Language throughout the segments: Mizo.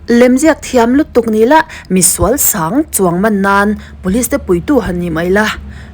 Lemziak thiam lutuk ni la, misual sang chuang man nan police te puitu han ni mai la.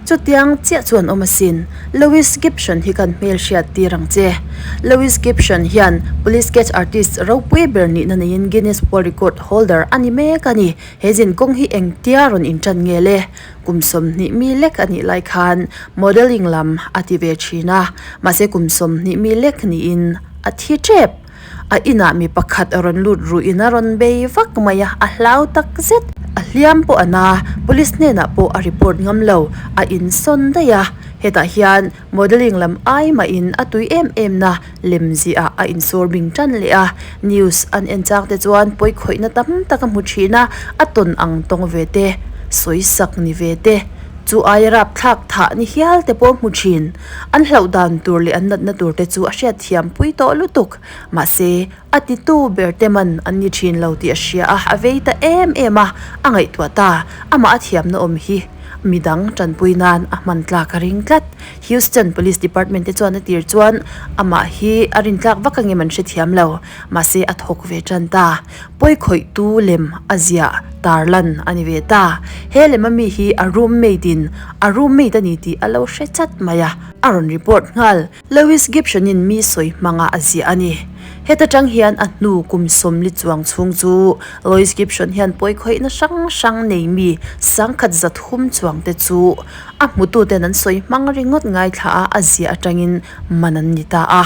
Chutiang chiah chuan awm asin. Lewis Gibson hi kan hmel hriat tir ang che. Lewis Gibson hian police sketch artist ropui ber nihna neiin Guinness World Record holder a ni mek a ni. He zinkawng hi engtia rawn intan nge le? Kum 20 mi lek a nih lai khan modelling lam a ti ve thin a, mahse kum 20 mi lek niin a thi tep. A inah mi pakhat a rawn lut ruih in a rawn bei vak mai a, a hlau tak zet. A hliam pawh a na, police hnenah pawh a report ngam lo, a insawn daih a. Hetah hian modelling lam ai mahin a tui em em na lem ziah a insawr bing tan leh a. News an en chang te chuan pawi khawihna tam tak a hmu thin a, a tawn ang tawng ve te, sawisak ni ve te, chu aia rapthlak thah ni hial te pawh a hmu thin. An hlauh dan tur leh an natna tur te chu a hriat thiam pui tawh lutuk. Mahse, a titu ber te man an ni thin lo tih a hria a, a vei ta em em a, a ngaihtuah ta. Amah a thiamna awm hi midang tanpui nan a hman tlak a ring tlat. Houston Police Department te chuan a tir chuan amah hi a rintlak vak angem an hrethiam lo. Mahse, a thawk ve tan ta. Pawi khawihtu lem a ziah tarlan a ni ve ta. He lem ami hi a roommate in a roommate a ni tih a lo hre chat mai a, a rawn report nghal. Lewis Gibson in mi sawi hmanga a ziah a ni. Heta tang hian a hnu kum 40 chuang chhung chu Lewis Gibson hian pawi khawihna hrang hrang nei mi 1300 chuang te chu a hmututen an sawi hmang ringawt ngaithla a, a ziah atangin man an ni ta a.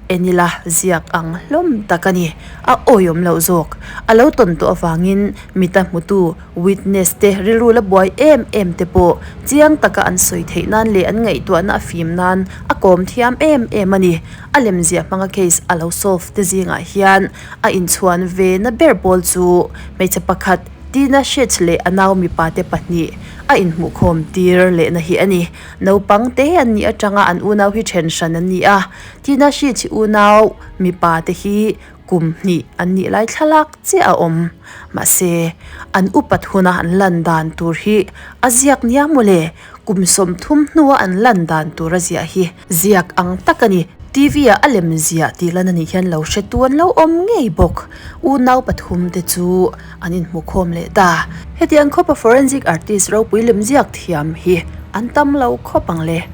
Enila ziak ang hlawm tak a ni. A awihawm loh zawk. A lo tawn tawh avangin mita hmutu, witness, te rilru la buai em em te pawh chiang taka an sawi theih nan leh an ngaihtuahna a fim nan a kawm thiam em em a ni. A lemziah hmanga case a lo solve te zingah hian a inchhuan ve na ber pawl chu hmeichhe pakhat Tina Sheets leh a nau mipa te pahnih a inhmuhkhawm tir lehna hi a ni. Naupang te an nih atanga an unau hi then hran an ni a. Tina Sheets unau mipa te hi kum hnih an nih lai thlalak chiah a awm. Mahse, an upat huna an lan dan tur hi a ziak nia mawle, kum 30 hnua an lan dan tur a ziah hi ziak ang tak a ni. TV ah a lem ziah tih lan a nih hian lo hretu an lo awm ngei bawk. Unau pathum te chu an inhmukhawm leh ta. Hetiang khawpa forensic artist ropui lem ziak thiam hi an tam lo khawp ang le.